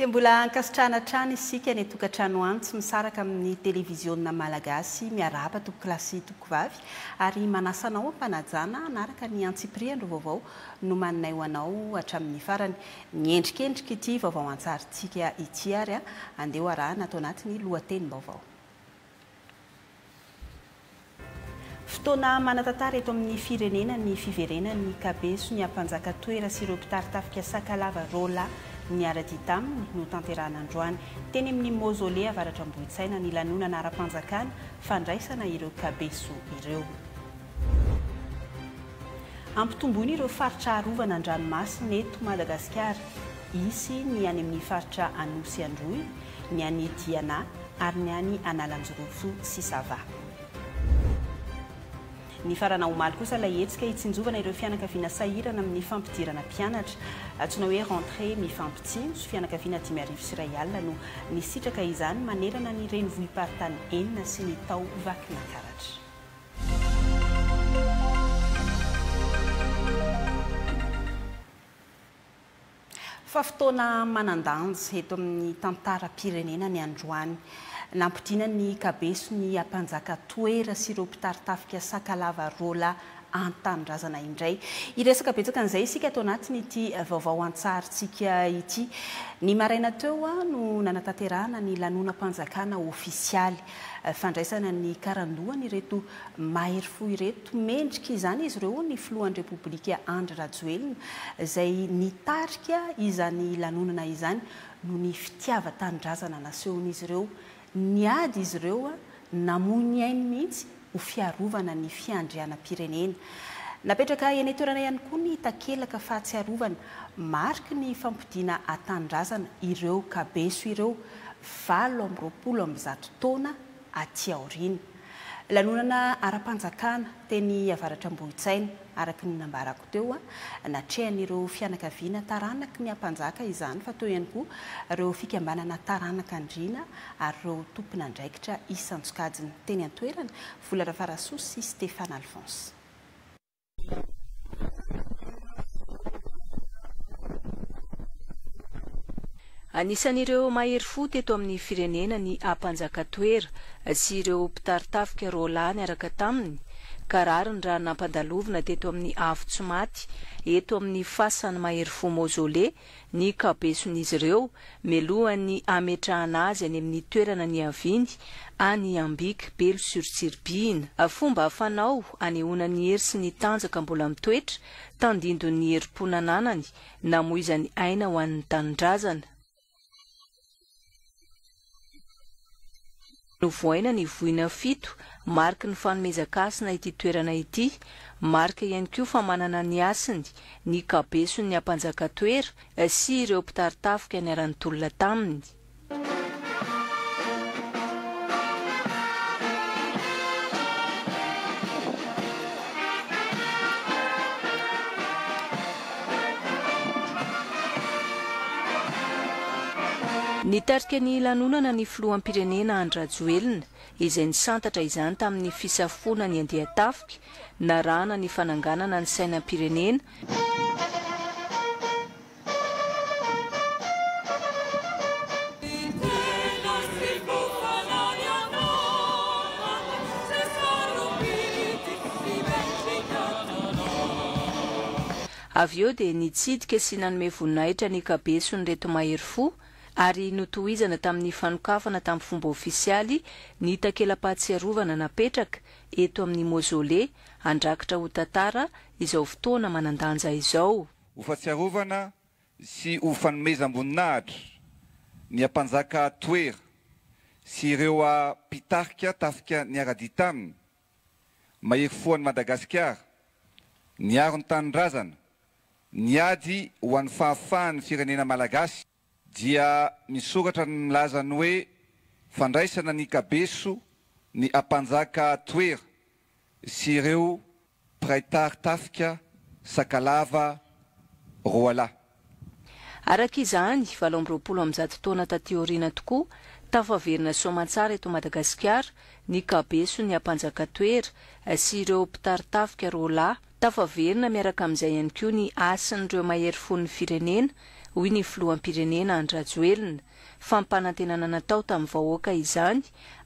Dia mbola ankasitrahana hatrany isika any an-tokantrano any tsy misaraka amin'ny televiziona malagasy. Miarahaba tompokolahy sy tompokovavy ary manasa anao am-panajana hanaraka ny antsipirian'ireo vaovao nomaninay ho anao hatramin'ny farany. Ny endrikendrik'ity vaovao an-tsarintsika ity ary andeha ho arahana ato anatin'ny lohatenim-baovao. Fotoana manan-tantara eto amin'ny firenena ny fiverenan'ny Kabeso ny Ampanjaka Toera sy ireo mpitari-tafika Sakalava roa lahy niara-dia taminy notanterahana androany teny amin'ny Mausolée Avaratr'Ambohitsaina ny lanonana ara-panjakana fandraisana ireo Kabeso ireo. Ampitomboina ireo faritra arovana an-dranomasina eto Madagasikara. Hisy ny any amin'ny faritra Anosy Androy, ny any Diana ary ny any Analanjirofo sy Sava. Nifarana omaly kosa ilay hetsika hitsinjovana ireo fianakaviana sahirana amin'ny fampidirana mpianatra. Antsoina hoe rentrée mifampitsinjo, fianakaviana 1051 no nisitraka izany manerana ny renivohi-paritany enina sy ny tao Vakinankaratra. Fa fotoana manan-danja eto amin'ny tantaram-pirenena ny androany. Nampodiana ny kabeso ny Ampanjaka Toera sy ireo mpitari-tafika Sakalava roa lahy an-tanindrazana indray. Hiresaka betsaka an'izay isika ato anatin'ity vaovao an-tsarintsika ity. Ny maraina teo no nanatanterahana ny lanonam-panjakana ofisialy. Fandraisana ny karandohan'ireto mahery fo ireto. Mendrika izany izy ireo, hoy ny filohan'ny Repoblika Andry Rajoelina, izay nitarika izany lanonana izany noho ny fitiavan-tanindrazana nasehon'izy ireo. Niady izy ireo, namoy ny ainy mihitsy ho fiarovana ny fiandrianam-pirenena. Napetraka eny an-toerana ihany koa ny takelaka fahatsiarovana mariky ny fampodiana an-tanindrazana ireo kabeso ireo 128 taona aty aoriana. Lanonana ara-panjakana teny Avaratr'Ambohitsaina, araka ny nambarako teo, natrehan'ireo fianakaviana taranaky ny Ampanjaka izany fa teo ihany koa ireo fikambanana taranak'andriana ary ireo tompon'andraikitra isan-tsokajiny teny an-toerana, Vola Rafarasoa sy Stéphane Alphonse. Anisan'ireo mahery fo teto amin'ny firenena ny Ampanjaka Toera sy ireo mpitari-tafika roa lahy niaraka taminy, ka rariny raha nampandalovina teto amin'ny afo tsy maty eto amin'ny fasan'ny mahery fo Mausolée ny kabeson'izy ireo mialohan'ny hametrahana azy any amin'ny toerana niaviany any Ambiky Belo sur Tsiribihina. Fomba fanao anehoana ny hery sy ny tanjaka mbola mitoetra, tandindon'ny herim-po nananany, namoizany aina ho an'ny tanindrazana. Novohaina ny voina fito, mariky ny fanomezan-kasina ity toerana ity, marika ihany koa fa manana ny hasiny ny kabeson'ny Ampanjaka Toera sy ireo mpitari-tafika niara-nitolona taminy. Nitarika ny lanonana ny filoham-pirenena Andry Rajoelina, izay nisantatra izany tamin'ny fisafoana ny andian-tafika, narahana ny fananganana ny sainam-pirenena, Avy eo dia nitsidika sy nanome voninahitra ny kabeson'ireto mahery fo ary notohizana tamin'ny fanokafana tamin'ny fomba ofisialy ny takela-pahatsiarovana napetraka eto amin'ny Mausolée handrakitra ho tantara izao fotoana manan-danja izao. Ho fahatsiarovana sy ho fanomezam-boninahitra ny Ampanjaka Toera sy ireo mpitarika tafika niara-dia taminy, mahery fo an'i Madagasikara, niaro ny tanindrazana, niady ho an'ny fahafahan'ny firenena malagasy, dia misoratra ny milaza ny hoe fandraisana ny kabeso ny Ampanjaka Toera sy ireo mpiray tary tafika Sakalava roalahy. Araka izany, 128 taona taty aoriana tokoa, tafaverina soamantsara eto Madagasikara ny kabeson'ny Ampanjaka Toera sy ireo mpitari-tafika roalahy, tafaverina miaraka amin'izay ihany koa ny hasin'ireo mahery fon'ny firenena hoy ny filoham-pirenena Andry Rajoelina. Fampanantenana natao tamin'ny vahoaka izany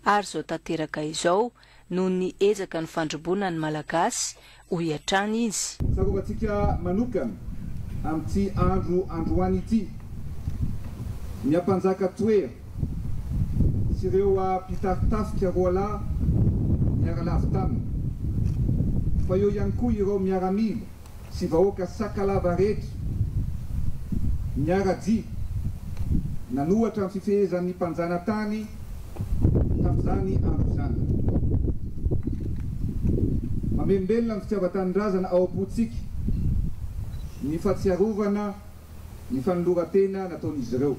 ary izao tanteraka izao noho ny ezaka nifandrobonan'ny Malagasy, hoy hatrany izy. Tsarovantsika manokana amin'ity andro androany ity ny Ampanjaka Toera sy ireo mpitari-tafika roalahy niara-lavo taminy, fa eo ihany koa ireo miaramila sy vahoaka Sakalava rehetra niara-dia nanohatra ny fifehezan'ny mpanjanatany tamin'izany andro izany. Mamelombelona ny fitiavan-tanindrazana ao am-pontsika ny fahatsiarovana ny fanoloran-tena nataon'izy ireo.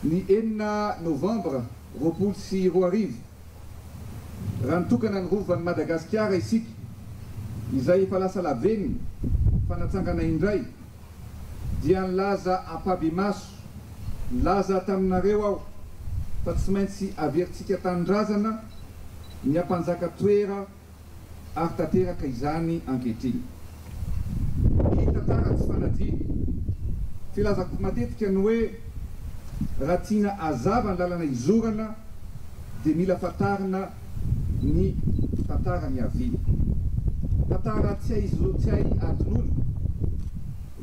Ny enina novambra 2020, raha nitokana ny Rovan'i Madagasikara isika, izay efa lasa lavenona fa natsangana indray, dia nilaza ampahibemaso, nilaza taminareo aho fa tsy maintsy averintsika tanindrazana ny hampanjaka toera ary tanteraka izany ankehitriny. Ny tantara tsy fanadino. Filazako matetika ny hoe raha tiana hazava ny lalana hizorana dia mila fantarina ny tantara niaviana. Tantara tsy hay tsy hay adinoina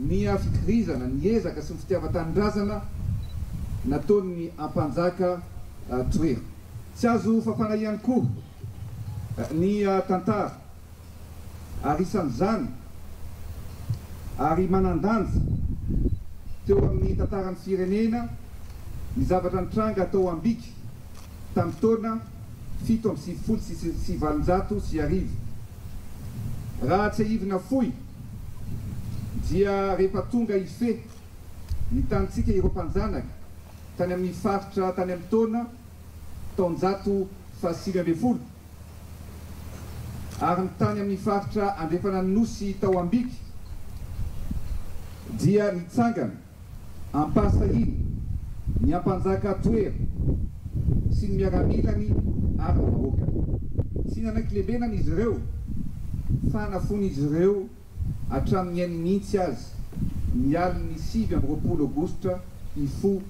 ny fikirizana, ny ezaka sy ny fitiavan-tanindrazana nataon'ny Ampanjaka Toera. Tsy azo fafana ihany koa ny tantara ary isan'izany ary manan-danja teo amin'ny tantaran'ny firenena ny zavatra nitranga tao Ambiky tamin'ny taona 1897. Raha tsiahivina fohy dia rehefa tonga hifehy ny tanintsika ireo mpanjanaka tany amin'ny faritra tany amin'ny taona taonjato faha-19 ary ny tany amin'ny faritra andrefana ny Nosy tao Ambiky dia nitsangana am-pahasahiana ny Ampanjaka Toera sy ny miaramilany ary ny vahoakany. Tsy nanaiky lembenana izy ireo fa nafoin'izy ireo hatramin'ny ainy mihitsy aza ny alin'ny 29 aogositra hifoha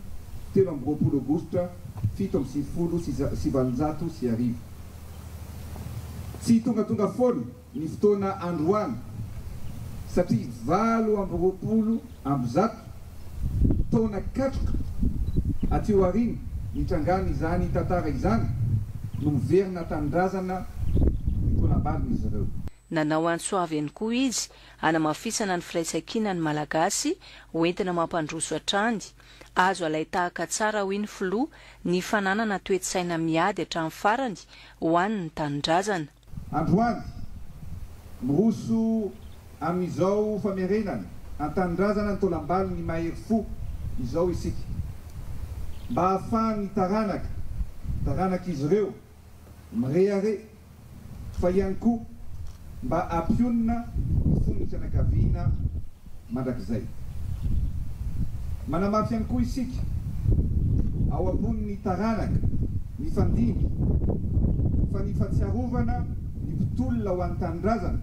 23 aogositra 1897. Tsy tongatonga foana ny fotoana androany satria 128 taona katroka aty aoriana nitrangan'izany tantara izany no miverina an-tanindrazana ny taolam-balon'izy ireo. Nanao antso avo ihany koa izy hanamafisana ny firaisankinan'ny Malagasy ho entina mampandroso hatrany. Azo alain-tahaka tsara hoy ny Filoha ny fananana toe-tsaina miady hatramin'ny farany ho an'ny tanindrazana. Androany, miroso amin'izao famerenana an-tanindrazana ny taolambalon'ny mahery fo izao isika, mba hahafahan'ny taranaka, taranak'izy ireo, mirehareha fa ihany koa mba hampionona ny fon'ny fianakaviana mandrakizay. Manamafy ihany koa isika ao am-pon'ny taranaka nifandimby fa ny fahatsiarovana ny mpitolona ho an'ny tanindrazana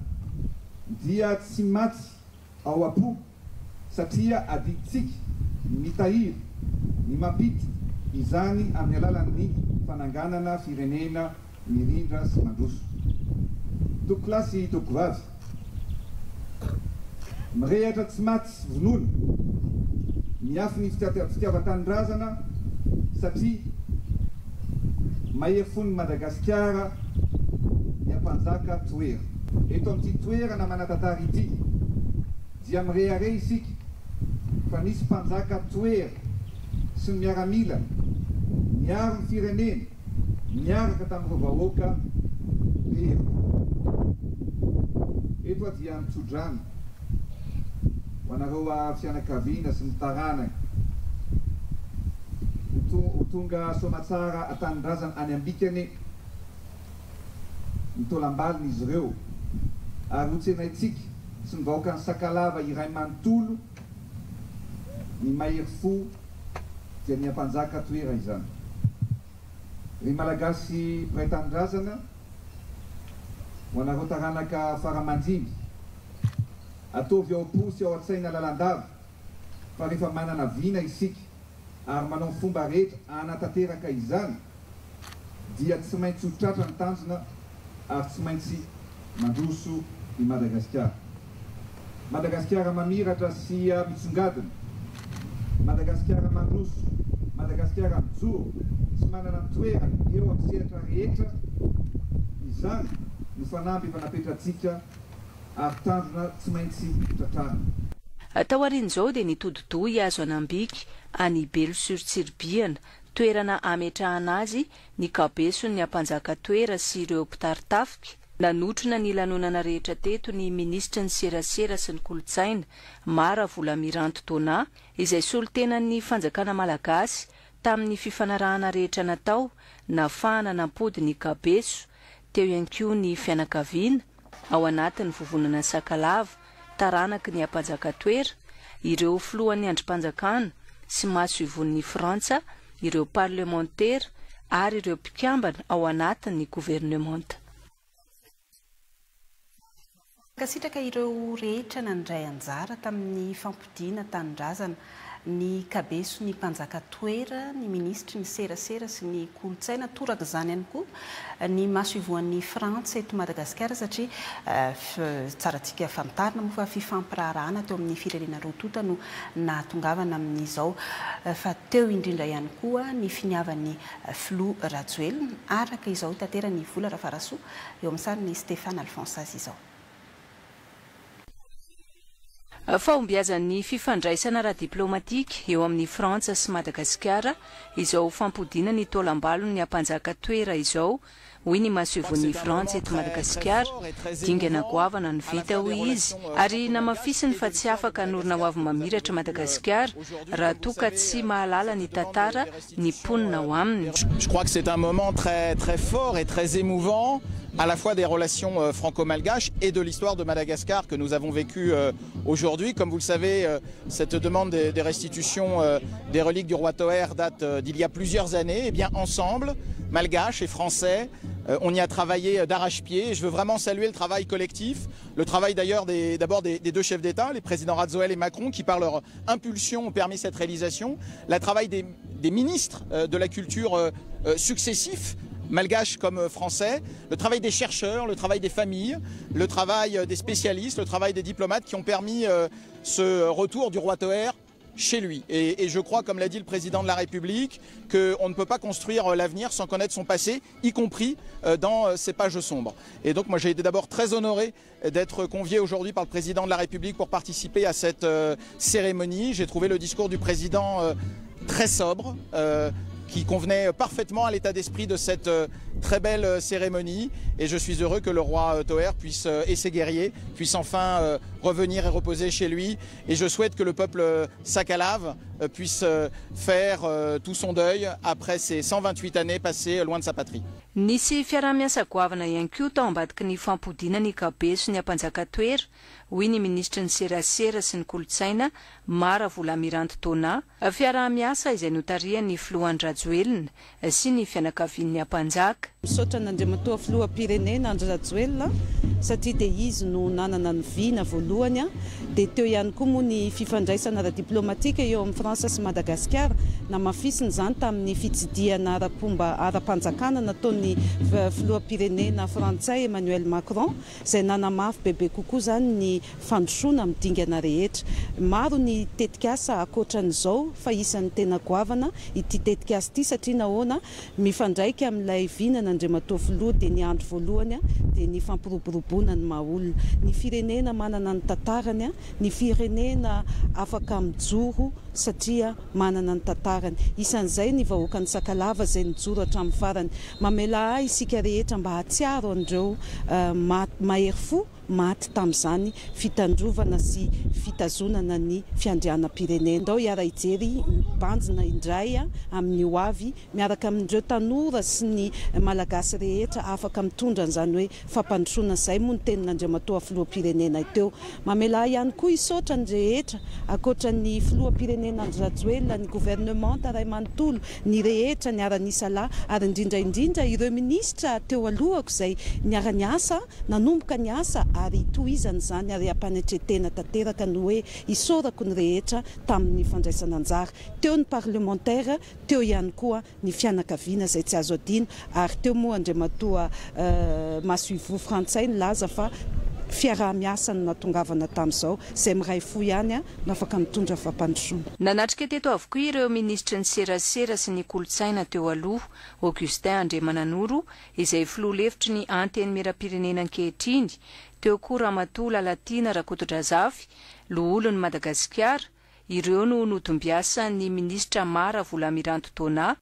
dia tsy maty ao am-po satria adidintsika ny mitahiry, ny mampita izany amin'ny alalan'ny fananganana firenena mirindra sy mandroso. Tompokolahy sy tompokovavy, mirehatra tsy maty vonoina ny afon'ny fitiavan-tanindrazana satria mahery fon'i Madagasikara ny Ampanjaka Toera. Eto amin'ity toerana manan-tantara ity dia mirehareha isika fa nisy mpanjaka Toera sy ny miaramilany niaro ny firenena niaraka tamin'ireo vahoaka be herim-po. Eto aho dia mitso-drano ho anareo fianakaviana sy ny taranaka ho tonga soamatsara an-tanindrazana any Ambika anie ny taolam-balony izy ireo ary ho tsenaintsika sy ny vahoakan'i Sakalava iray manontolo ny mahery fo dia ny Ampanjaka Toera izany. Ry Malagasy mpiray tanindrazana, ho anareo taranaka fara aman-dimby, ataovy ao am-po sy ao an-tsaina lalandava. fa rehefa manana vina isika ary manao ny fomba rehetra hanatanteraka izany dia tsy maintsy ho tratra ny tanjona ary tsy maintsy mandroso i Madagasikara. Madagasikara mamiratra sy mitsongadina, Madagasikara mandroso, Madagasikara mijoro sy manana ny toerany eo amin'ny sehatra rehetra, izany no fanamby efa napetratsika ary tanjona tsy maintsy tratrarina. Taorian'izao dia nitodi-doha hihazo an'Ambiky any Belo sur Tsiribihina, toerana hametrahana azy ny kabeson'ny Ampanjaka Toera sy ireo mpitari-tafika. Nanotrona ny lanonana rehetra teto ny minisitry ny Serasera sy ny Kolontsaina, Mara Volamiranty Donna, izay solontenan'ny fanjakana malagasy tamin'ny fifanarahana rehetra natao nafahana nampody ny kabeso, teo ihany koa ny fianakaviana ao anatin'ny vovonana Sakalava, taranaky ny Ampanjaka Toera, ireo filohan'ny andrim-panjakana sy masoivohon'ny Frantsa, ireo parlemantera ary ireo mpikambana ao anatin'ny governemanta. Mankasitraka ireo rehetra nandray anjara tamin'ny fampodiana tanindrazana ny kabeso ny mpanjaka Toera, ny minisitry ny serasera sy ny kolontsaina, toraka izany ihany koa ny masoivohon'ny Frantsa eto Madagasikara satria tsarantsika fantarina moa fa fifampiraharahana teo amin'ny firenena roa tonta no nahatongavana amin'izao fa teo indrindra ihany koa ny finiavan'ny filoha Rajoelina araka izao itateran'i Vola Rafarasoa eo amin'ny sarin'i Stéphane Alphonse azy izao. Fahombiazan'ny fifandraisana ara-diplaomatika eo amin'i Frantsa sy Madagasikara izao fampodiana ny taolambalon'ny Ampanjaka Toera izao, hoy ny masoivohon'i Frantsa eto Madagasikara. Dingana goavana no vita, hoy izy, ary namafisiny fa tsy afaka hanorina hoavy mamiratra Madagasikara raha toa ka tsy mahalala ny tantara ny mponina ao aminy. Je crois que c'est un moment très très fort et très émouvant à la fois des relations franco-malgaches et de l'histoire de Madagascar que nous avons vécu aujourd'hui. Comme vous le savez, cette demande des restitutions des reliques du roi Toher date d'il y a plusieurs années. Et bien ensemble, malgaches et français, on y a travaillé d'arrache-pied. Et je veux vraiment saluer le travail collectif, le travail d'ailleurs d'abord des deux chefs d'État, les présidents Rajoelina et Macron, qui par leur impulsion ont permis cette réalisation, le travail des ministres de la culture successifs, malgaches comme français, le travail des chercheurs, le travail des familles, le travail des spécialistes, le travail des diplomates qui ont permis ce retour du roi Toher chez lui. Et je crois, comme l'a dit le président de la République, qu'on ne peut pas construire l'avenir sans connaître son passé, y compris dans ses pages sombres. Et donc moi j'ai été d'abord très honoré d'être convié aujourd'hui par le président de la République pour participer à cette cérémonie. J'ai trouvé le discours du président très sobre, qui convenait parfaitement à l'état d'esprit de cette très belle cérémonie. Et je suis heureux que le roi Toher puisse, et ses guerriers puissent enfin revenir et reposer chez lui. Et je souhaite que le peuple sakalave puisse faire tout son deuil après ces 128 années passées loin de sa patrie. Nisy fiaraha-miasa goavana ihany koa tao ambadiky ny fampodiana ny kabeso ny Ampanjaka Toera, hoy ny minisitry ny serasera sy ny kolontsaina Mara Volamiranty Donna, fiaraha-miasa izay notarihan'ny filoha Andry Rajoelina sy ny fianakavian'ny Ampanjaka. Misaotra an'Andriamatoa filoham-pirenena Andry Rajoelina satria dia izy no nanana ny vina voalohany, dia teo ihany koa moa ny fifandraisana ara-diplomatika eo amin'ny Frantsa sy Madagasikara, namafisina izany tamin'ny fitsidihana ara-pomba ara-panjakana nataon'ny filoham-pirenena frantsay Emmanuel Macron izay nanamafy bebe kokoa izany ny fandrosoana amin'ny dingana rehetra. Maro ny tetikasa ankoatran'izao fa isan'ny tena goavana ity tetikasa ity satria nahoana mifandraika amin'ilay vinan'Andriamatoa filoha dia ny andro voalohany dia ny fampiroboroboana ny maha olona. Ny firenena manana ny tantarany, ny firenena afaka mijoro satria manana ny tantarany. Isan'izay ny vahoakan'ny Sakalava izay nijoro hatramin'ny farany. Mamelà ahy isika rehetra mba hahatsiaro an'ireo mahery fo maty tamin'izany fitandrovana sy fitazonana ny fiandrianam-pirenena. Ndao hiara-hijery mibanjina indray amin'ny ho avy miaraka amin'ireo tanora sy ny Malagasy rehetra afaka mitondra an'izany hoe fampandrosoana izay moa ny tenin'Andriamatoa Filoham-pirenena teo. Mamelà ihany koa hisaotra ny rehetra ankoatra ny Filoham-pirenena Andry Rajoelina, ny governemanta iray manontolo, ny rehetra niara-nisalahy ary indrindra indrindra ireo minisitra teo alohako izay niara-niasa nanomboka ny asa ary hitohizana izany ary hampanetren-tena tanteraka ny hoe isaorako ny rehetra tamin'ny fandraisana anjara. Teo ny parlemantera, teo ihany koa ny fianakaviana izay tsy azo adino ary teo moa Andriamatoa Masoivoho frantsay nilaza fa fiaraha-miasa no nahatongavana tamin'izao, izay miray fo ihany no afaka mitondra fampandrosoana. Nanatrika teto avokoa ireo minisitry ny serasera sy ny kolontsaina teo aloha, Augustin Andriamananoro, izay filoha lefitry ny Antenimierampirenena ankehitriny, teo koa Ramatoa Lalatiana Rakotodrazafy, loholon'i Madagasikara, ireo no nodombiasan'ny minisitra Mara Volamiranto Donna.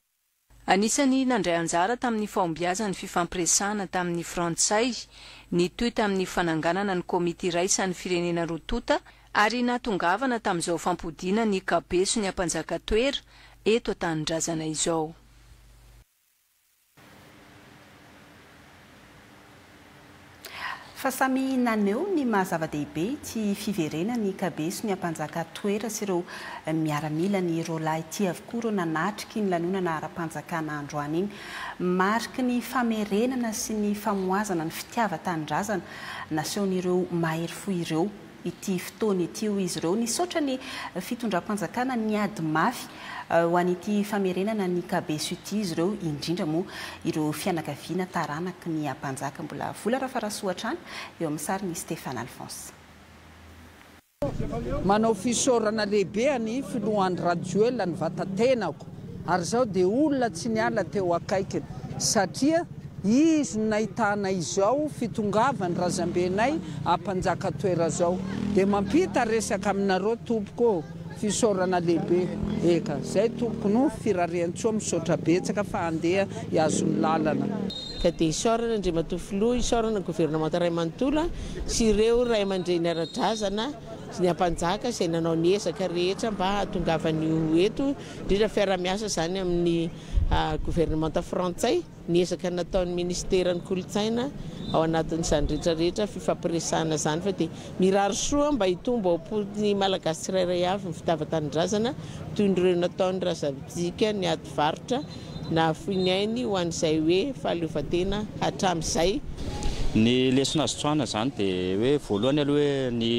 Anisan'ny nandray anjara tamin'ny fahombiazan'ny fifampiresahana tamin'ny Frantsay, nitohy tamin'ny fananganana ny komity iraisan'ny firenena roa tonta ary nahatongavana tamin'izao fampodiana ny kabeso ny Ampanjaka Toera eto an-tanindrazana izao. Fa samy naneho ny maha zava-dehibe ity fiverenan'ny kabeso ny Ampanjaka Toera sy ireo miaramila ny roalahy ity avokoa ireo nanatrika iny lanonana ara-panjakana androany iny. Mariky ny famerenana sy ny famohazana ny fitiavan-tanindrazana nasehon'ireo mahery fo ireo. ity fotoana ity, hoy izy ireo. Nisaotra ny fitondram-panjakana niady mafy ho an'ity famerenana ny kabeso ity izy ireo, indrindra moa ireo fianakaviana taranaky ny Ampanjaka. Mbola Vola Rafarasoa hatrany eo amin'ny sarin'i Stéphane Alphonse. Manao fisaorana lehibe an'i Filoha Andry Rajoelina ny vatatenako ary izaho dia olona tsy niala teo akaikiny satria Izy no nahitana izao fitongavan'ny razambenay ampanjaka toera zao. Dia mampita resaka aminareo tompoko ô! Fisaorana lehibe. Eka, zay tompoko no firariantsoa misaotra betsaka fa andeha hiazo ny lalana. Ka dia isaorana Andriamatoa Filoha, isaorana ny governemanta iray manontolo sy ireo ray aman-dreny ara-drazana sy ny Ampanjaka izay nanao ny ezaka rehetra mba hahatongavan'io eto, indrindra fiaraha-miasa izany amin'ny governemanta frantsay. Ny ezaka nataon'ny Minisiteran'ny Kolontsaina ao anatin'izany rehetra rehetra fifampiresahana izany fa dia mirary soa mba hitombo ao am-pon'ny Malagasy tsirairay avy ny fitiavan-tanindrazana toy ny ireo nataon'ny razantsika niady varotra nahafoy ny ainy ho an'izay hoe fahaleovantena hatramin'izay. Ny lesona azo tsoahina izany dia hoe voalohany aloha hoe ny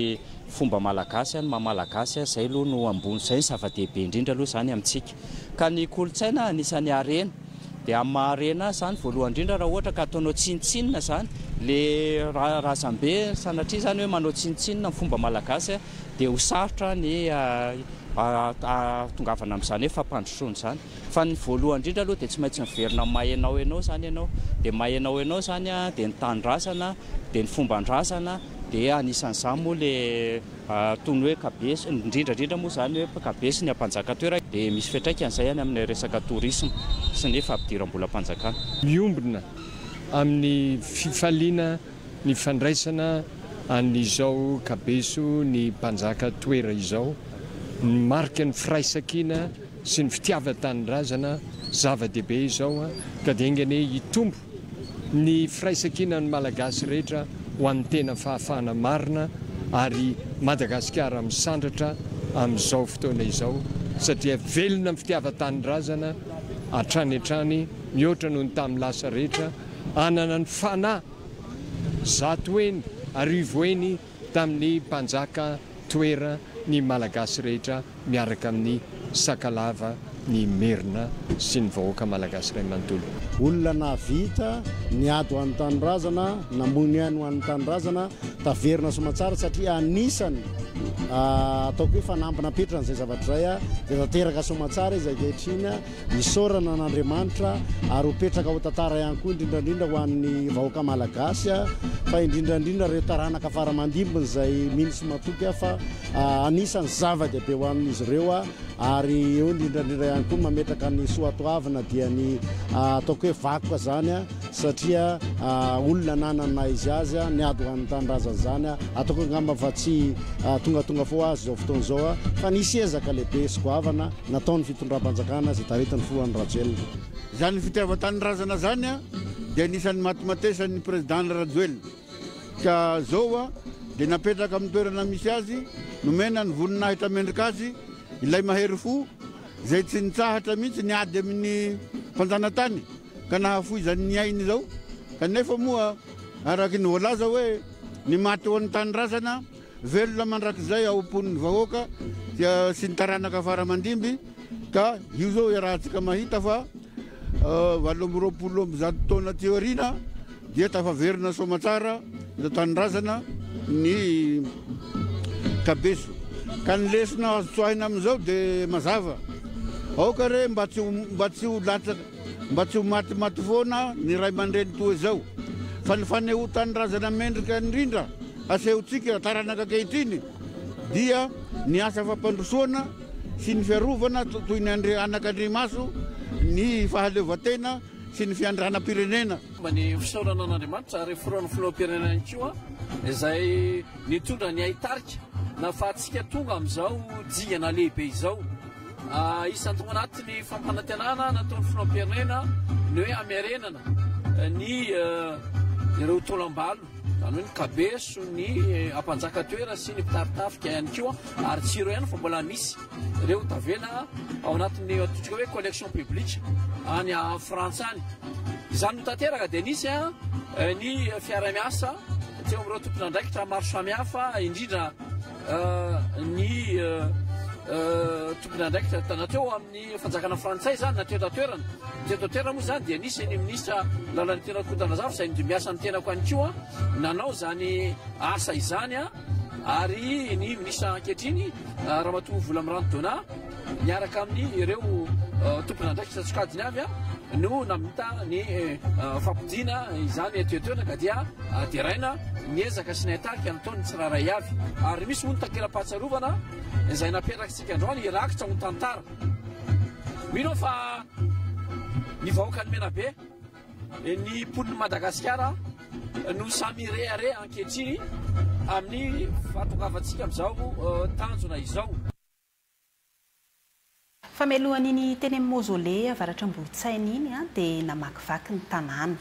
fomba malagasy, ny maha malagasy, izay aloha no ambony, izay no zava-dehibe indrindra aloha izany amintsika. Ka ny kolontsaina anisan'ny harena. Dia amin'ny maha harena azy izany, voalohany indrindra raha ohatra ka ataonao tsinontsinona izany le razambe, sanatria izany hoe manao tsinontsinona ny fomba malagasy dia ho sarotra ny hahatongavana amin'izany hoe fampandrosoana izany. Fa ny voalohany indrindra aloha dia tsy maintsy miverina amin'ny maha ianao ianao izany ianao. Dia maha ianao ianao izany dia ny tanindrazana, dia ny fomban-drazana, dia anisan'izany moa le Toy ny hoe kabesy, indrindra indrindra moa izany hoe kabesy ny ampanjaka toerana dia misy fiantraikany izay any amin'ny resaka tourisme sy ny fampidiram-bolam-panjakana. Miombona amin'ny fifaliana ny fandraisana an'izao kabeso ny mpanjaka toera izao, ny marika ny firaisankina sy ny fitiavan-tanindrazana, zava-dehibe izao ka dia enga anie hitombo ny firaisankinan'ny Malagasy rehetra ho an'ny tena fahafahana marina ary Madagasikara misandratra amin'izao fotoana izao satria velona ny fitiavan-tanindrazana hatrany hatrany mihoatra noho ny tamin'ny lasa rehetra hanana ny fanahy zatoheny arivoheny tamin'ny mpanjaka toera ny Malagasy rehetra miaraka amin'ny Sakalava, ny Merina sy ny vahoaka Malagasy iray manontolo. Olona nahavita niady ho an'ny tanindrazana, namoy ny ainy ho an'ny tanindrazana, taverina soamatsara satria anisany ataoko hoe fanamby napetrany izay zavatra izay dia tanteraka soamatsara izy ankehitriny. Isaorana an'Andriamanitra ary ho petraka ho tantara ihany koa indrindra indrindra ho an'ny vahoaka Malagasy fa indrindra indrindra ireo taranaka fara aman-dimbiny izay mino sy matoky aho fa anisan'ny zava-dehibe ho amin'izy ireo ary eo indrindra indrindra ihany koa mametraka ny soatoavina dia ny ataoko hoe vakoka izany satria olona nanana ny maha izy azy, niady ho an'ny tanindrazana izany, ataoko angamba fa tsy tongatonga fo azy izao fotoana izao fa nisy ezaka lehibe sy goavana nataon'ny fitondram-panjakana izay taritin'ny filoha Andry Rajoelina. Izany fitiavan-tanindrazana izany dia anisan'ny matimatesan'ny Président Andry Rajoelina ka zao dia napetraka amin'ny toerana misy azy, nomena ny voninahitra mendrika azy ilay mahery fo izay tsy nitsahatra mihitsy niady amin'ny fanjanatany. ka nahafoizany ny ainy izao, kanefa moa araka ny voalaza hoe Ny maty ho an'ny tanindrazana, velona mandrakizay ao am-pon'ny vahoaka sy ny taranaka fara aman-dimby, ka io izao iarahantsika mahita fa 128 taona aty aoriana dia tafaverina soamatsara eto an-tanindrazana ny kabeso. Ka ny lesona azo tsoahina amin'izao dia mazava, aoka re mba tsy mba tsy ho latsaka, mba tsy ho matimaty foana ny ray aman-dreny toa izao, fa ny fanehoan-tanindrazana mendrika indrindra asehontsika taranaka ankehitriny dia ny asa fampandrosoana sy ny fiarovana toy ny anakandrimaso ny fahaleovantena sy ny fiandranam-pirenena. Momba ny fisaorana an'Andriamanitra ary filohan'ny filoham-pirenena ihany koa izay nitondra ny haitarika nahafahantsika tonga amin'izao dingana lehibe izao. Isan'ny tao anatin'ny fampanantenana nataon'ny filoham-pirenena ny hoe hamerenana ny ireo taolam-balo, izany hoe ny kabeso, ny ampanjaka toera sy ny mpitari-tafika ihany koa, ary tsy ireo ihany fa mbola misy ireo tavela ao anatin'ny ataontsika hoe collection publique any Frantsa any. Izany no tanteraka dia nisy ny fiaraha-miasa teo amin'ireo tompon'andraikitra maro samihafa, indrindra ny tompon'andraikitra na teo amin'ny fanjakana frantsay izany na teto an-toerana. Teto an-toerana moa izany dia nisy ny minisitra Lalatiana Rakotonazafy izay nodimbiasan'ny tenako ihany koa nanao izany asa izany ary ny minisitra ankehitriny Ramatoa Volamiranty Donat niaraka amin'ny ireo tompon'andraikitra sokajiny avy no namita ny fampodiana izany eto an-toerana ka dia deraina ny ezaka sy ny haitarika nataon'ny tsirairay avy. Ary misy moa ny takela-pahatsiarovana izay napetrakitsika androany hirakitra ho tantara. Mino aho fa ny vahoakan'i Menabe, ny mponin'i Madagasikara no samy mirehareha ankehitriny amin'ny fahatongavantsika amin'izao tanjona izao. Fa mialohan'iny teny amin'ny Mausolée avaratr'Ambohitsaina iny dia namakivaky ny tanàna.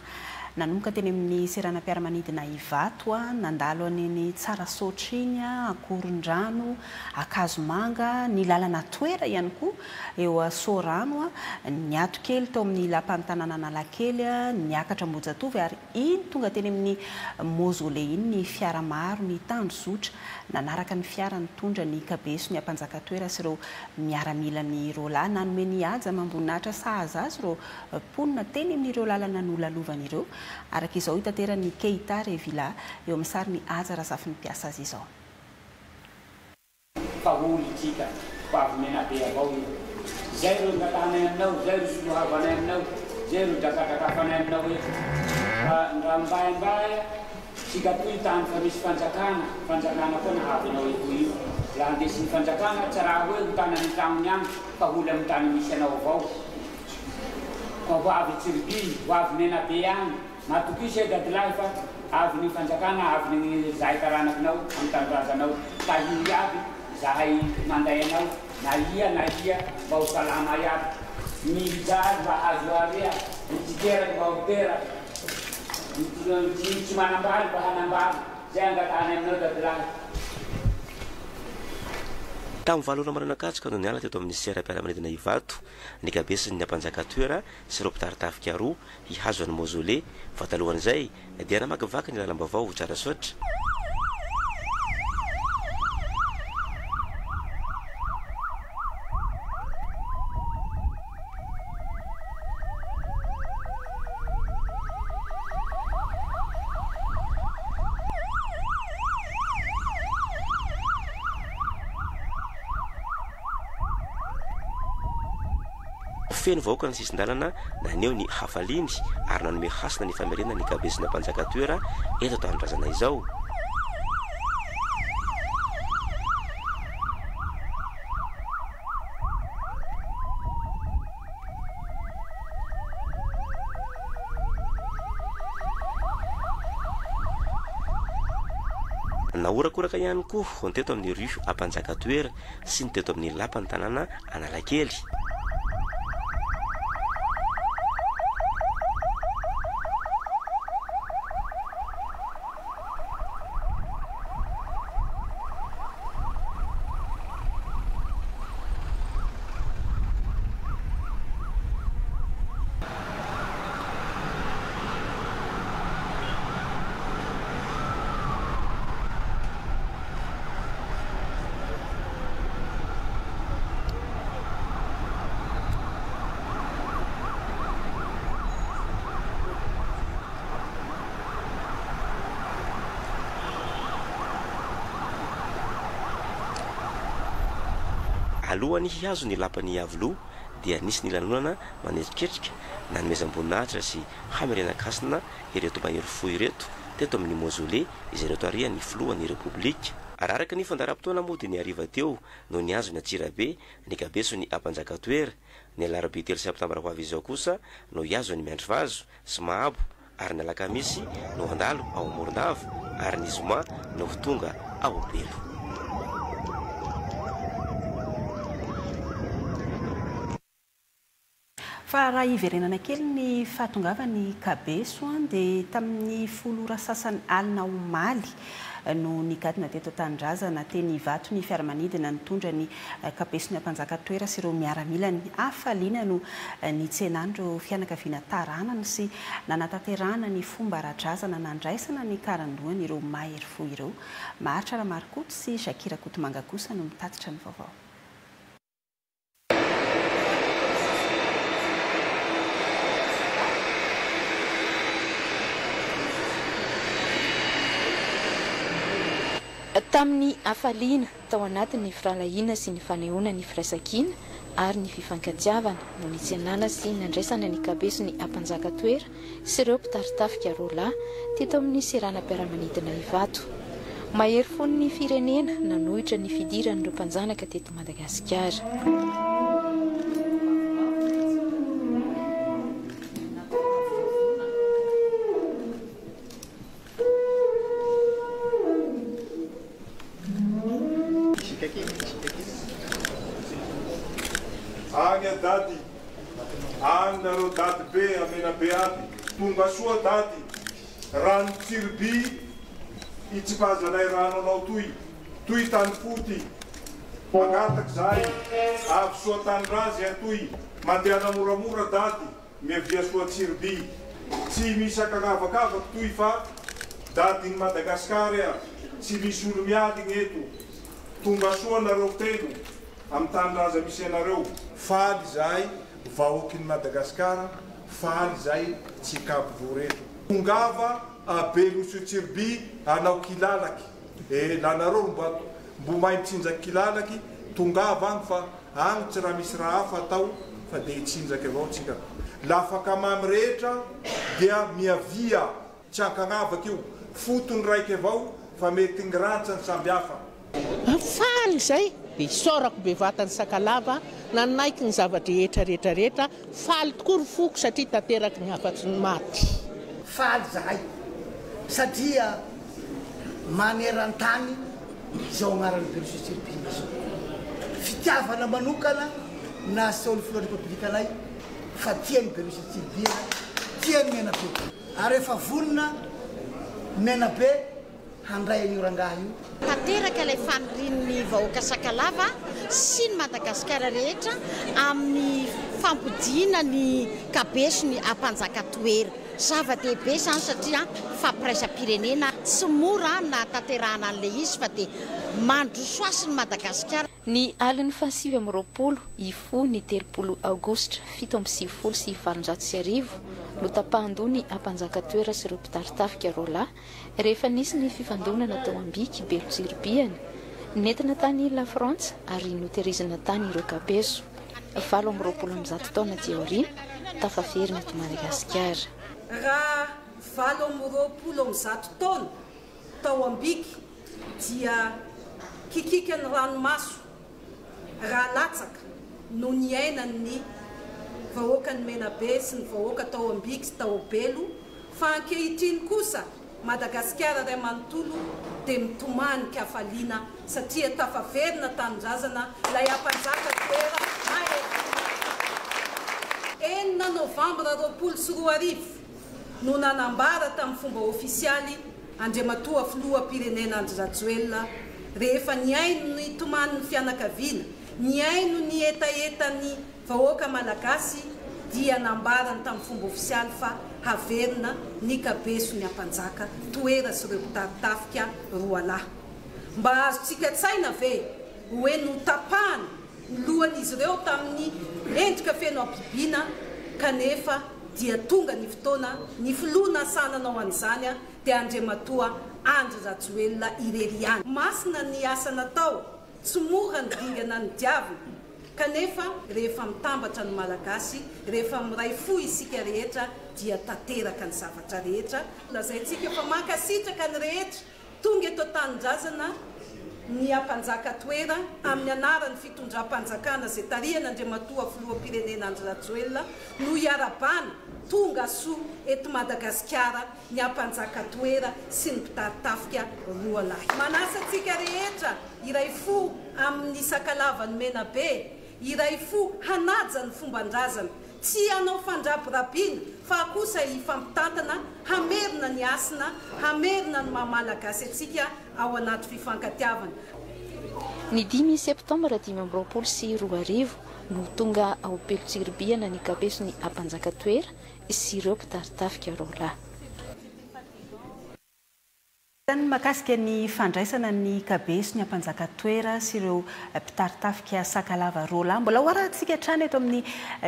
Nanomboka teny amin'ny seranam-piaramanidina Ivato, nandalo an'iny Tsarasaotra iny, Ankorondrano, Ankazomanga, ny lalana Toera ihany koa eo Soarano, niato kely tao amin'ny lapan'ny tanàna Analakely, niakatra Ambohijatovo ary iny tonga teny amin'ny Mausolée iny ny fiara maro nitandro zotra nanaraka ny fiara nitondra ny kabeso ny Ampanjakatoera sy ireo miaramilany roalahy. Nanome ny haja amam-boninahitra sahaza azy ireo mponina teny amin'ireo lalana nolalovany ireo, araka izao itateran'i Keita Revilla eo amin'ny sarin'i Haja Razafinimpiasa azy izao. Fa holy tsika ho avy Menabe avao io. Zay ro ingatahanay aminao, zay ro solohavanay aminao, zay ro drakadrakàfanay aminao eto. Fa ndra mbaembae tsika toy tany fa misy fanjakana, fanjakana koa nahavy anao etoy io. Laha andesin'ny fanjakana, tsy raha hoe ho tanany an-tragnony agny fa holy amin'ny tany misy anao avao. Koa ho avy Tsiribihina, ho avy Menabe agny. Matokisa e dadilahy fa avy ny fanjakana avy ny zahay taranakinao am tanindrazanao tahio iaby zahay manday anao na ia na ia mba ho salama iaby ny hijaly mba hazo harea ny tsy teraky mba ho teraky ny tsy manambaly mba hanambaly zay angatahanay aminao dadilahy. Tamin'ny valo ora maraina katroka no niala teto amin'ny seram-piaramanidina Ivato ny kabesin'ny Ampanjaka Toera sy ireo mpitari-tafika roa hihazo an'i Mausolée, fa talohan'izay dia namakivaky ny lalam-baovao Tsarasaotra. Feno vahoaka ny sisin-dalana naneho ny hafaliany ary nanome hasina ny famerenana ny kabesina mpanjaka toera eto an-tanindrazana izao. Nahorakoraka ihany koa ny teto amin'ny rue Ampanjakatoera sy ny teto amin'ny lapan'ny tanàna Analakely. Alohan'ny hihazo ny lapan'i Iavoloha dia nisy ny lanonana manetriketrika nanomezam-boninahitra sy hamerenan-kasina ireto mahery fo ireto teto amin'ny Mausolée izay notarihan'ny filohan'ny Repoblika. Raha araka ny fandaharam-potoana moa dia ny hariva teo no nihazo ny Antsirabe ny kabeson'ny Ampanjakatoera. Ny alarobia telo septambra ho avy izao kosa no hihazo an'i Miandrivazo sy Mahabo ary ny alakamisy no handalo ao Morondava ary ny zoma no ho tonga ao Belo. Fa raha hiverenana kely ny fahatongavan'i Kabeso dia tamin'ny folo ora sasany alina omaly no nigadona teto an-tanindrazana teny Ivato ny fiaramanidina nitondra ny Kabeson'ny Ampanjaka Toera sy ireo miaramilany. Hafaliana no nitsenan'ireo fianakaviana taranany sy nanatanterahana ny fomba ara-drazana nandraisana ny karandohan'ireo mahery fo ireo. Maharitra Ramarikoto sy Jackie Rakotomanga kosa no mitatitra ny vaovao. Tamin'ny hafaliana, tao anatin'ny firahalahiana sy ny fanehoana ny firaisankina ary ny fifankatiavana no nitsenana sy nandraisana ny kabeson'ny Ampanjaka Toera sy ireo mpitari-tafika roa lahy teto amin'ny seranam-piaramanidina Ivato. Mahery fon'ny firenena nanohitra ny fidiran'ireo mpanjanaka teto Madagasikara. Agny a dady, agny nareo dady be a menabe aby, tonga soa dady, rano tsiriby itsipazanay rano anao toy, toy tany foty, mangataky zahay, avy soa tanindrazy atoy, mandehana moramora dady, Miavia soa Tsiribihy. Tsy misy ankagnavakavako toy fa Dadin'i Madagascar a! Tsy misy olo miady gny eto. Tonga soa nareo telo am tanindraza misy anareo. Faly izahay vahoakin'i Madagascar, faly izahay tsy kabo reto. Tongava a Belo sy Tsiribihy hanao kilalaky e! La nareo mba mbo mahay mitsinjaky kilalaky, tongava agny fa Agny tsy raha misy raha hafa atao fa dia hitsinjaka avao tsika. La afaka-mamy rehetra dia miavia, tsy ankagnavaka io, fotony raiky avao fa mety gny rantsany samby hafa. Faly izay dia isaorako bevata ny Sakalava nanaiky ny zava-drehetra rehetra rehetra, faly tokoa ny foko satria tanteraky ny hafatry ny maty. Faly izahay satria maneran-tany Izao agnaran'i Beloha Tsiribihina izao. Fitiavana manokana nasehon'ny filohan'ny Repoblika anay fa tia an'i Beloha Tsiribihina, tia an'i Menabe. Ary efa vonona Menabe handray an'io rangahy io. Tanteraka ilay fanirian'ny vahoaka Sakalava sy ny Madagasikara rehetra amin'ny fampodiana ny kabesony Ampanjaka Toera. Zava-dehibe izany satria fampiraisam-pirenena, tsy mora ny nahatanterahana an'ilay izy fa dia mandroso hasina i Madagasikara. Ny alin'ny fahasivy amby 20 hifoha ny 30 aogositra 1897, notapahan-doha ny Ampanjaka Toera sy ireo mpitari-tafika roalahy rehefa nisy ny fifandonana tao Ambiky, Belo Tsiribihana. Nentina tany Lafrantsa ary notehirizina tany ireo kabeso. 128 taona aty aoriana, tafaverina eto Madagasikara. Raha 128 taona tao Ambiky dia kikikan'ny ranomaso raha latsaka no niainan'ny vahoakan'i Menabe sy ny vahoaka tao Ambiky sy tao Belo fa ankehitriny kosa Madagasikara iray manontolo dia mitomany kafaliana satria tafaverina tanindrazana ilay Ampanjaka Toera mahery. 6 novambra 2020 no nanambara tamin'ny fomba ofisialy Andriamatoa Filoham-pirenena Andry Rajoelina rehefa nihaino ny tomanin'ny fianakaviana, nihaino ny hetahetan'ny vahoaka Malagasy dia nambarany tamin'ny fomba ofisialy fa haverina ny kabeson'ny Ampanjaka Toera sy ireo mpitari-tafika roalahy. Mba azontsika an-tsaina ve hoe notapahana ny lohan'izy ireo tamin'ny endrika feno habibiana kanefa dia tonga ny fotoana, ny filoha nasaha nanao an'izany dia Andriamatoa Andry Rajoelina irery ihany. Masina ny asa natao, tsy mora ny dingana nodiavina. Kanefa rehefa mitambatra ny Malagasy, rehefa miray fo isika rehetra dia tanteraka ny zavatra rehetra. Lazaintsika fa mankasitraka ny rehetra tonga eto an-tanindrazana ny Ampanjaka Toera amin'ny anaran'ny fitondram-panjakana izay tarihan'Andriamatoa Filoham-pirenena Andry Rajoelina no iarabana tonga soa eto Madagasikara ny Ampanjaka Toera sy ny mpitari-tafika roa lahy. Manasa antsika rehetra hiray fo amin'ny Sakalavan'i Menabe, hiray fo hanaja ny fomban-drazana, tsy hanao fandrabirabiana fa kosa hifampitantana hamerina ny hasina, hamerina ny maha Malagasy antsika ao anaty fifankatiavana. Ny dimy septambra 2025 no tonga ao Belo Tsiribihina ny kabeson'ny Ampanjaka Toera sy ireo mpitari-tafika roalahy. Ny mahakasika ny fandraisana ny kabeso ny Ampanjaka Toera sy ireo mpitari-tafika Sakalava roalahy. Mbola ho arahantsika hatrany eto amin'ny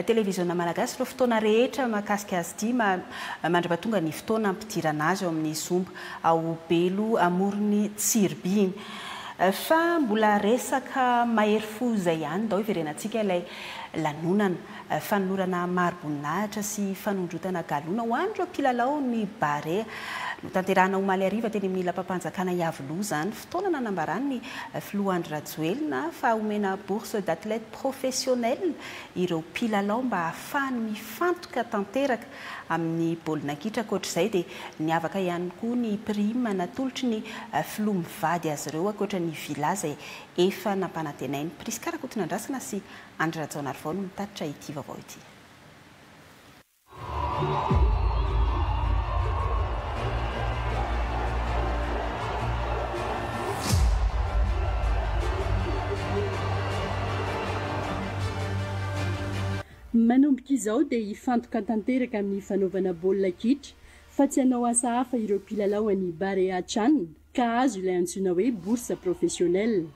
televiziona malagasy ireo fotoana rehetra mahakasika azy ity mandra-pahatonga ny fotoana hampidirana azy ao amin'ny zomba ao Belo amoron'i Tsiribihina. Fa mbola resaka mahery fo izay ihany, ndao hiverenantsika ilay lanonana fanolorana mari-boninahitra sy fanondrotana galona ho an'ireo mpilalao ny Barea. Notanterahina omaly hariva teny amin'ny lapam-panjakana Iavoloha izany, fotoana nanambaran'ny filoha Andry Rajoelina fa homena bourse d'athlète professionnel ireo mpilalao mba hahafahany mifantoka tanteraka amin'ny baolina kitra. Ankoatra izay dia niavaka ihany koa ny prime natolotry ny filoha mivady azy ireo ankoatra ny villa izay efa nampanantenainy. Prisca Rakotonandrasana sy Andry Rajaonarivao no mitatitra ity vaovao ity. Manomboka izao dia hifantoka tanteraka amin'ny fanaovana baolina kitra fa tsy hanao asa hafa ireo mpilalao an'ny Barea Chan ka hahazo ilay antsoina hoe bourse professionnelle.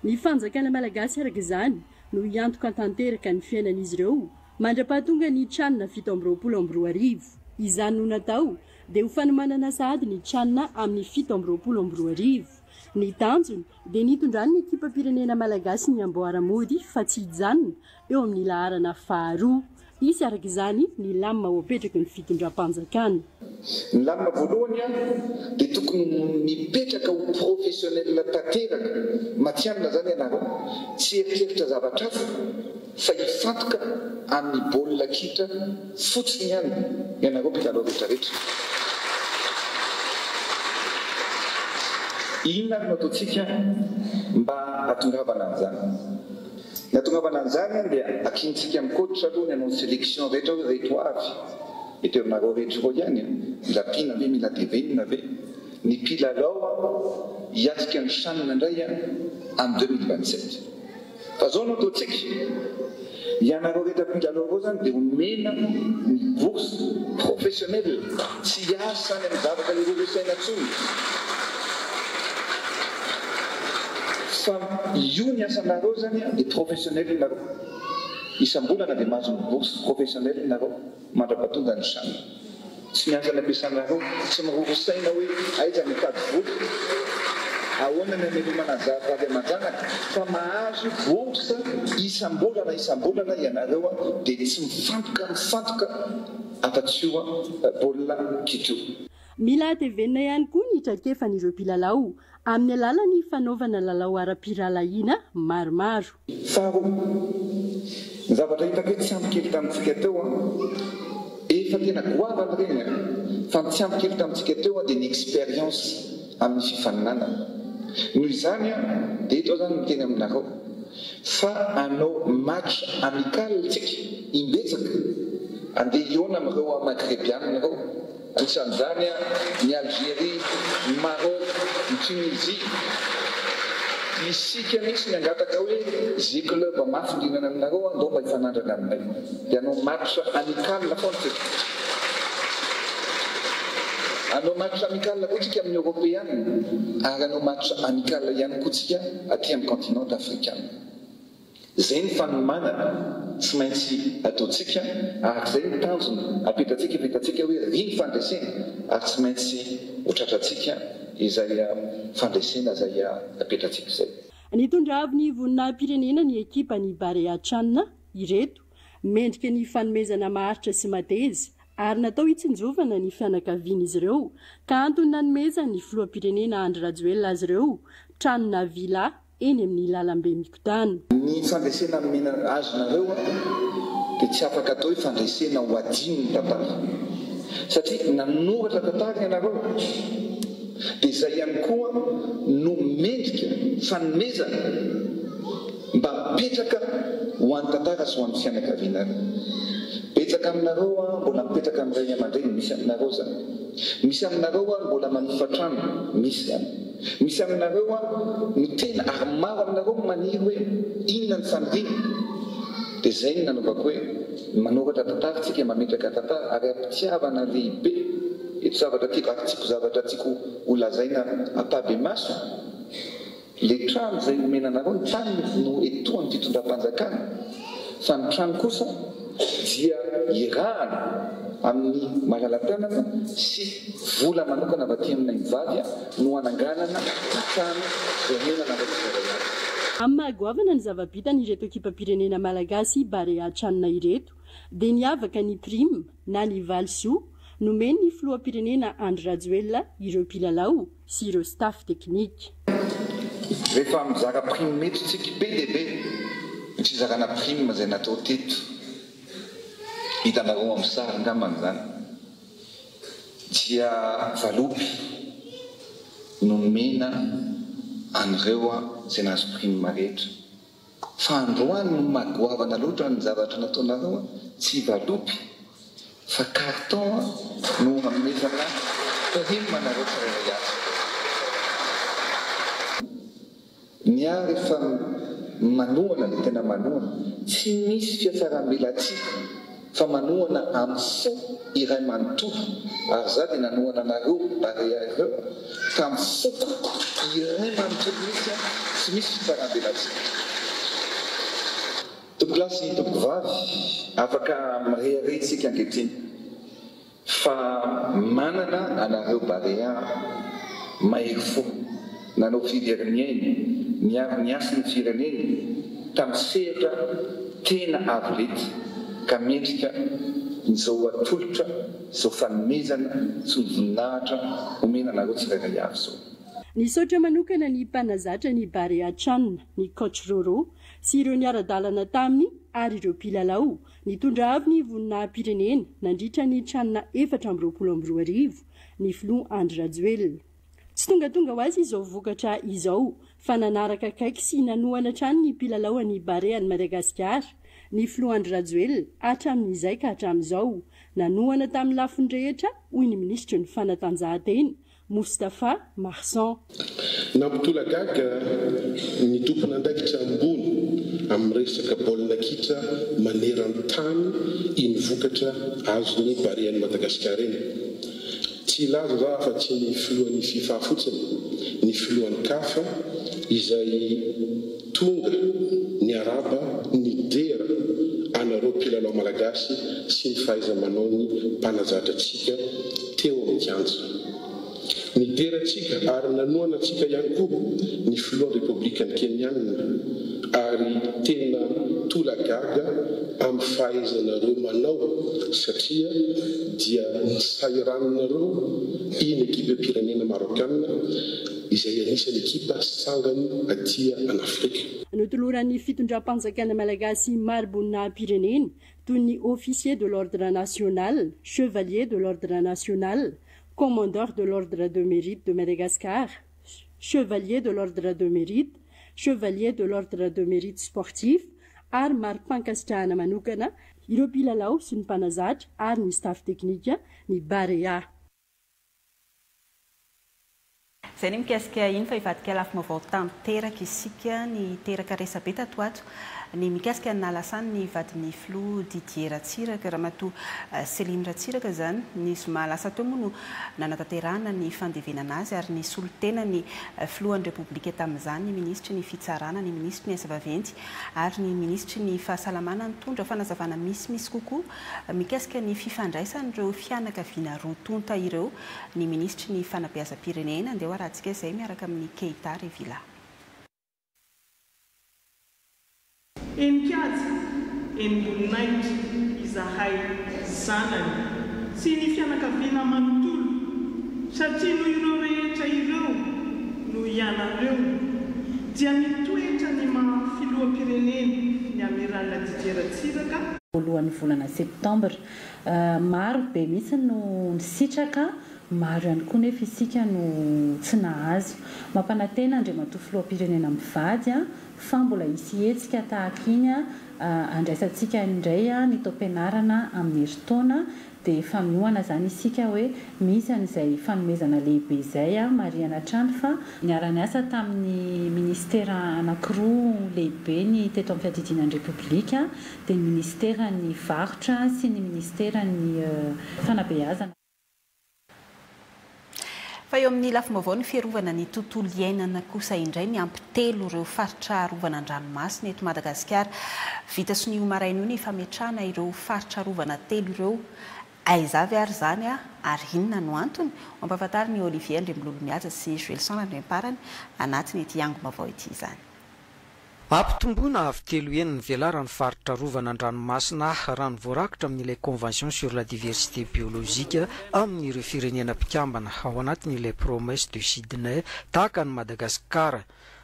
Ny fanjakana malagasy araka izany no hiantoka tanteraka ny fiainan'izy ireo mandra-pahatonga ny Chan 2027. Izany no natao dia ho fanomanana sahady ny Chan amin'ny 2027. Ny tanjona dia ny hitondran'ny ekipam-pirenena malagasy ny amboara mody fa tsy hijanona eo amin'ny laharana faharoa. Hisy araka izany ny lamina ho apetraky ny fitondram-panjakana. Ny lamina voalohany dia tokony mipetraka ho professionnel tanteraka, matihanina izany ianareo, tsy hieritreritra zavatra hafa fa hifantoka amin'ny baolina kitra fotsiny ihany ianareo mpilalao rehetra rehetra. Inona ary no ataontsika mba hahatongavana an'izany? Ny hahatongavana an'izany dia akintsika amin'ny coach aloha ny hanao selection rehetra hoe ireto avy, mety eo aminareo rehetra ireo ihany an, mila ampiana ve, mila devenina ve, ny mpilalao hiatrika ny Chan indray amin'ny 2027. Fa zao no ataontsika, ianareo rehetra mpilalao ireo zany dia omena ny bourse professionnel, tsy hiasa any amin'ny zavatra ireo saina intsony. Fa io ny asanareo zany an, dia professionnel nareo. Isam-bolana dia mahazo ny bourse professionnel nareo mandrapatonga ny chan. Tsy miasa any am-piasanareo, tsy miroro saina hoe aiza no hitady vola, ahoana ny hamelomana ny vady aman-janaka, fa mahazo bourse isam-bolana isam-bolana ianareo an, dia tsy mifantoka mifantoka afa-tsy io baolina kitra io. Mila hatevenina ihany koa ny traikefan'ireo mpilalao amin'ny alalan'ny fanaovana lalao ara-pirahalahiana maromaro. Faharoa, ny zavatra hitako hoe tsy ampy kely tamintsika teo an, efa tena goavana ireny an, fa ny tsy ampy kely tamintsika teo an dia ny expérience amin'ny fifaninanana. Noho izany an, dia eto aho izany miteny aminareo fa hanao match amical tsika imbetsaka, andeha hihaona amin'ireo Maghrebiana ireo. Anisan'izany ny Algerie, ny Maroc, ny Tunisie. Isika mihitsy niangataka hoe ze club mafy indrindra any aminareo andao mba hifanandrana aminay. Dia hanao match amical foana tsika. Hanao match amical koa tsika amin'ny Europeana ary hanao match amical ihany koa tsika aty amin'ny continent afrikana. Izay ny fanomanana tsy maintsy ataontsika ary izay ny tanjona apetratsika efa hitantsika hoe ry ny fandresena ary tsy maintsy ho tratrantsika izay fandresena izay apetratsika izay. Nitondra avo ny voninahi-pirenena ny ekipan'ny Barea Chan ireto. Mendrika ny fanomezana maharitra sy mateza ary natao hitsinjovana ny fianakavian'izy ireo ka antony nanomezan'ny filoham-pirenena Andry Rajoelina azy ireo trano na villa eny amin'ny lalambe Mikotana. Ny fandresena nomena azonareo dia tsy afaka atao hoe fandresena ho adino ny tantara. Satria nanoratra tantara ianareo dia izay ihany koa no mendrika fanomezana mba mipetraka ho an'ny tantara sy ho an'ny fianakavianareo. Betsaka aminareo mbola mipetraka amin'ny ray aman-dreny, misy aminareo izany. Misy aminareo mbola manofa trano, misy izany. Misy aminareo an no tena ary maro aminareo no maniry hoe inona ny faniriana dia izay no nanaovako hoe manoratra tantara tsika mametraka tantara ary ampitiavana lehibe eto zavatra tiako ary tiako zavatra tiako ho lazaina ampahibemaso le trano izay omena anareo ny tany no etoan'ny fitondram-panjakana fa ny trano kosa dia irahana amin'ny malala-tanana sy vola manokana avy aty aminay mivady no hananganana ny trano izay omena anareo tsirairay avy. Amin'ny maha goavana ny zava-bitan'ireto ekipam-pirenena malagasy Barea Chan ireto dia niavaka ny prime na ny valisoa nomen'ny filoham-pirenena Andry Rajoelina ireo mpilalao sy ireo staff teknika. Rehefa mizara prime eto tsika, be dia be ny fizarana prime izay natao teto, hitanareo amin'ny sary angambany izany, dia valopy no nomena an'ireo izay nahazo prime rehetra. Fa androany no maha goavana loatra ny zavatra nataonareo an, tsy valopy fa carton an no hanomezana prime anareo tsirairay avy. Ny ahy rehefa manohana dia tena manohana, tsy misy fiatsaram-belatsihy fa manohana amin'ny fo iray manontolo ary za dia nanohana anareo Barea ireo tamin'ny foko iray manontolo mihitsy an, tsy misy fitsaram-belatsihy. Tompokolahy sy tompokovavy, afaka mirehareha isika ankehitriny. Fa manana anareo Barea mahery fo, nanao firy ny ainy, niaro ny hasin'ny fireneny tamin'ny sehatra tena avo lenta ka mendrika izao atolotra, izao fanomezana sy ny voninahitra omena anareo tsirairay avy izao. Nisaotra manokana ny mpanazatra ny Barea Chan, ny Coach Roro, sy ireo niara-dalana taminy ary ireo mpilalao Nitondra avo ny voninahi-pirenena nandritra ny Can 2024 ny filoha Andry Rajoelina. Tsy tongatonga ho azy izao vokatra izao fa nanaraka akaiky sy nanohana hatrany ny mpilalao an'ny Barea an'i Madagasikara ny filoha Andry Rajoelina hatramin'izay ka hatramin'izao. Nanohana tamin'ny lafiny rehetra, hoy ny minisitry ny fanatanjahantena, Moustapha Marsan. Nampitolagaga ny tompon'andraikitra ambony amin'ny resaka baolina kitra maneran-tany iny vokatra azon'ny Barean'i Madagasikara iny. Tsy hilaza za afa-tsy ny filohan'ny Fifa fotsiny, ny filohan'ny Caf izay tonga niarahaba nidera anareo mpilalao malagasy sy ny fahaiza-manaon'ny mpanazatra antsika teo amin'ny kianja. Nidera antsika ary nanohana antsika ihany koa ny filohan'ny Repoblikan'i Keniana ary tena tolagaga amin'ny fahaizanareo manao satria dia nisahiraninareo iny ekipam-pirenena Maraokanina izay anisan'ny ekipa sangany aty an'Afrika. Notoloran'ny fitondram-panjakana malagasy mari-boninahim-pirenena toy ny Officier de l'Ordre National, Chevalier de l'Ordre National, Commandeur de l'Ordre de Mérite de Madagascar, Chevalier de l'Ordre de Mérite, Chevalier de l'Ordre de Mérite Sportif ary mari-pankasitrahana manokana ireo mpilalao sy ny mpanazatra ary ny staff teknika ny Barea. Izay ny mikasika iny fa hivadika lafim-baovao tanteraka isika. Niteraka resabe tato ho ato ny mikasika ny nahalasany ny vadin'ny filoha Didier Ratsiraka, Ramatoa Céline Ratsiraka izany. Ny zoma lasa teo moa no nanatanterahana ny fandevenana azy ary nisolo tena ny filohan'ny Repoblika tamin'izany ny minisitry ny Fitsarana, ny minisitry ny Asa vaventy ary ny minisitry ny Fahasalamana nitondra fanazavana misimisy kokoa mikasika ny fifandraisan'ireo fianakaviana roa tonta ireo ny minisitry ny fanabeazam-pirenena. Andeha ho arahantsika izay miaraka amin'i Keita Revilla. Henin-kaja, henim-boninahitra izahay zanany sy ny fianakaviana manontolo satria noho ireo rehetra ireo noho ianareo dia mitoetra ny maha filoham-pirenena ny Amiral Didier Ratsiraka. Voalohan'ny volana septambra. Maro be mihitsy no nisitraka, maro ihany koa nefa isika no tsy nahazo. Mampanantena Andriamatoa Filoham-pirenena mivady fa mbola hisy hetsika tahaka iny handraisantsika indray ny taom-pianarana amin'ny herintaona dia efa miohana izany isika hoe misy an'izay fanomezana lehibe izay. Marihana hatrany fa niara-niasa tamin'ny minisitera anankiroa lehibe ny teto amin'ny fiadidiana ny Repoblika dia ny minisiteran'ny varotra sy ny minisiteran'ny fanabeazana. Fa eo amin'ny lafim-baovao ny fiarovana ny tontolo iainana kosa indray miampy telo ireo faritra arovana an-dranomasina eto Madagasikara. Vita sonia io maraina io ny fametrahana ireo faritra arovana telo ireo. Aiza avy ary izany ary inona no antony? Ho ampahafantarin'i Olivier Andriambololonihaja sy Joelson Randriamparany anatin'ity angom-baovao ity izany. Ampitomboina avo telo heny ny velaran'ny faritra arovana an-dranomasina raha ny voarakitra amin'ilay Convention sur la diversité biologique amin'ireo firenena mpikambana ao anatin'ilay Promesse de Sydney tahaka an'i Madagasikara.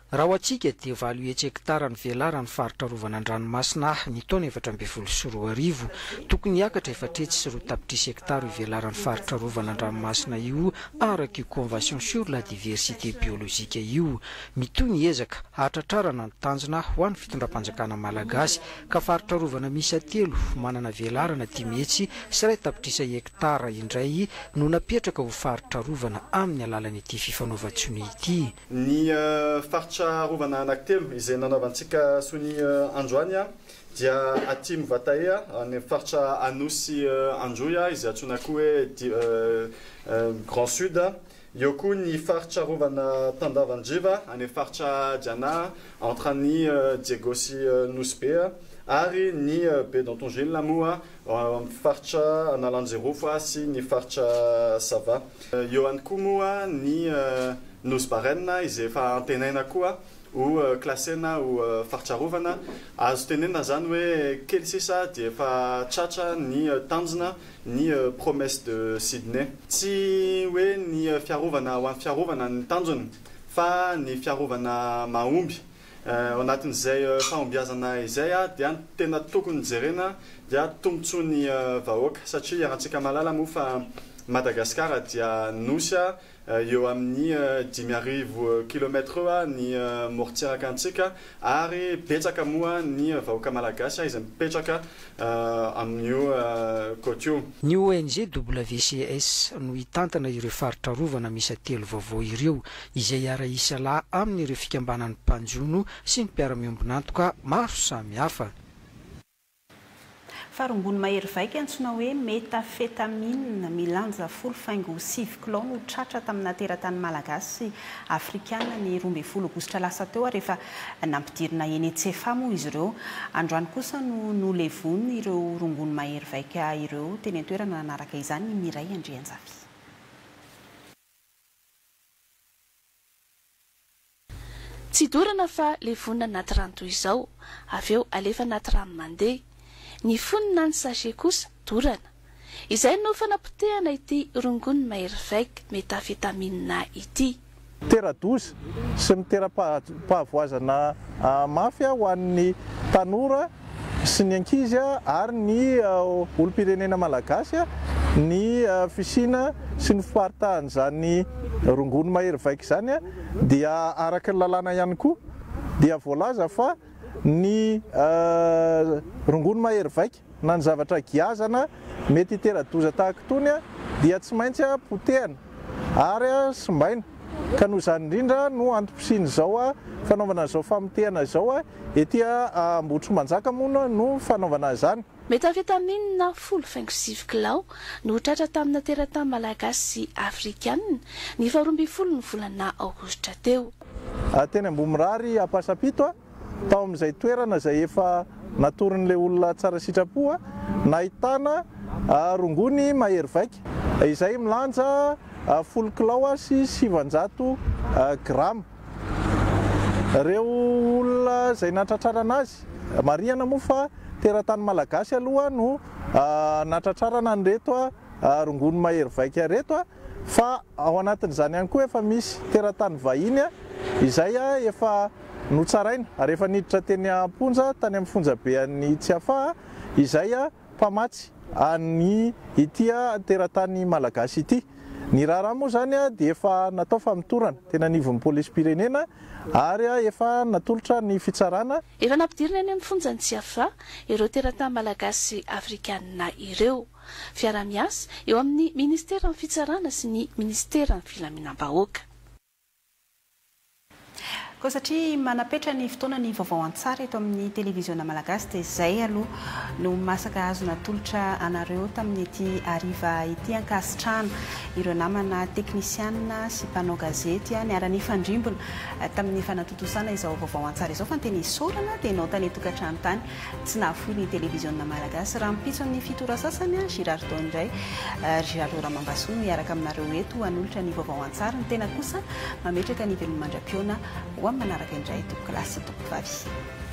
Raha ho antsika dia 800 hektara ny velaran'ny faritra arovana an-dranomasina ny taona 2014. Tokony hiakatra 204 tapitrisa hektara io velaran'ny faritra arovana an-dranomasina io araka io Convention sur la diversité biologique io. Mitohy ny ezaka hahatratrarana ny tanjona ho an'ny fitondram-panjakana malagasy ka faritra arovana miisa telo manana velarana 501 tapitrisa hektara indray no napetraka ho faritra arovana amin'ny alalan'ity fifanaovan-tsonia ity. Ny faritra arovana anankitelo izay nanaovantsika sonia androany dia Atsimo Vataea ny faritra Anosy Androy izay antsoina koa hoe Grand Sud. Eo koa ny faritra arovana Tandavandriva any faritra Diana entre ny Diego sy Nosy Be ary ny Baie d'Antongil moa amin'ny faritra Analanjirofo sy ny faritra Sava. Eo ihany koa moa ny Nosy Barren izay efa antenaina koa ho classena ho faritra arovana. Azo tenenina zany hoe kely sisa dia efa tratra ny tanjona ny promesse de Sydney. Tsy hoe ny fiarovana ho an'ny fiarovana ny tanjona fa ny fiarovana mahomby. Ao anatin'izay fahombiazana izay dia ny tena tokony jerena dia tombontsoan'ny vahoaka satria iarahantsika mahalala moa fa Madagasikara dia nosy eo amin'ny 5000 kilomètre eo ny morontsiraka antsika ary betsaka moa ny vahoaka malagasy izay mipetraka amin'io côte io. Ny ONG WCS no hitantana ireo faritra arovana miisa telo vaovao ireo, izay hiara-hisalahy amin'ireo fikambanan'ny mpanjono sy ny mpiara-miombon'antoka maro samihafa. Fa rongony mahery vaika antsoina hoe méthamphétamine milanja 10,9 kilao no tratra tamina teratany malagasy sy afrikana ny 12 aogositra lasa teo ary efa nampidirina eny Tsiafahy moa izy ireo. Androany kosa no nolevony ireo rongony mahery vaika ireo teny an-toerana nanaraka izany ny Miray Andrianjafy. Tsy dorana fa levonina anaty rano toy izao, avy eo alefa anaty rano mandeha. Ny fonony na ny sachet kosa dorana. Izay no fanapotehana ity rongony mahery vaika méthamphétamine ity. Mitera-doza sy mitera-pahavoazana mafy ho an'ny tanora sy ny ankizy ary ny olom-pirenena malagasy ny fisiana sy ny fiparitahan'izany rongony mahery vaika izany dia araka ny lalàna ihany koa dia voalaza fa ny rongony mahery vaika na ny zavatra giazana mety hitera-doza tahaka itony dia tsy maintsy potehana ary simbaina ka noho izany indrindra no antom-pisian'izao fanaovana izao famotehana izao ety Ambohitrimanjaka moa no fanaovana izany. Méthamphétamine 10,9 kilao no tratra tamina teratany malagasy sy afrikanina ny faha-12 ny volana aogositra teo. Teny Ambohimirary Ampasampito tao amin'izay toerana izay efa natorin'ilay olona tsara sitrapo nahitana rongony mahery vaika izay milanja 10 kilao sy 900 grama. Ireo olona izay natratrarana azy, marihana moa fa teratany malagasy aloha no natratrarana an'ireto rongony mahery vaika ireto fa ao anatin'izany ihany koa efa misy teratany vahiny izay efa notsaraina ary efa niditra teny am-ponja tany amin'ny fonjabean'i Tsiafahy izay mpamatsy an'ny ity teratany malagasy ity. Ny raharaha moa izany dia efa natao famotorana teny anivon'ny polisim-pirenena ary efa natolotra ny fitsarana. Efa nampidirina any amin'ny fonjan'i Tsiafahy ireo teratany malagasy sy afrikanina ireo. Fiaraha-miasa eo amin'ny ministeran'ny fitsarana sy ny ministeran'ny filaminam-bahoaka. Koa satria manapetra ny fotoana ny vaovao an-tsary eto amin'ny televiziona malagasy dia izay aloha no masaka azo natolotra anareo tamin'ity hariva ity. Ankasitrahana ireo namana teknisianina sy mpanao gazety niara-nifandrimbona tamin'ny fanatontosana izao vaovao an-tsary izao fa ny tena isaorana dia ianao tany an-tokantrano tany tsy nahafoy ny televiziona malagasy. Rahampitso amin'ny fito ora sasany, Girardot indray, Girardot Ramambasoa no hiaraka aminareo eto hanolotra ny vaovao an-tsary. Ny tena kosa mametraka ny veloma mandra-pihaona ho amin'ny manaraka indray tompokolahy sy tompokovavy.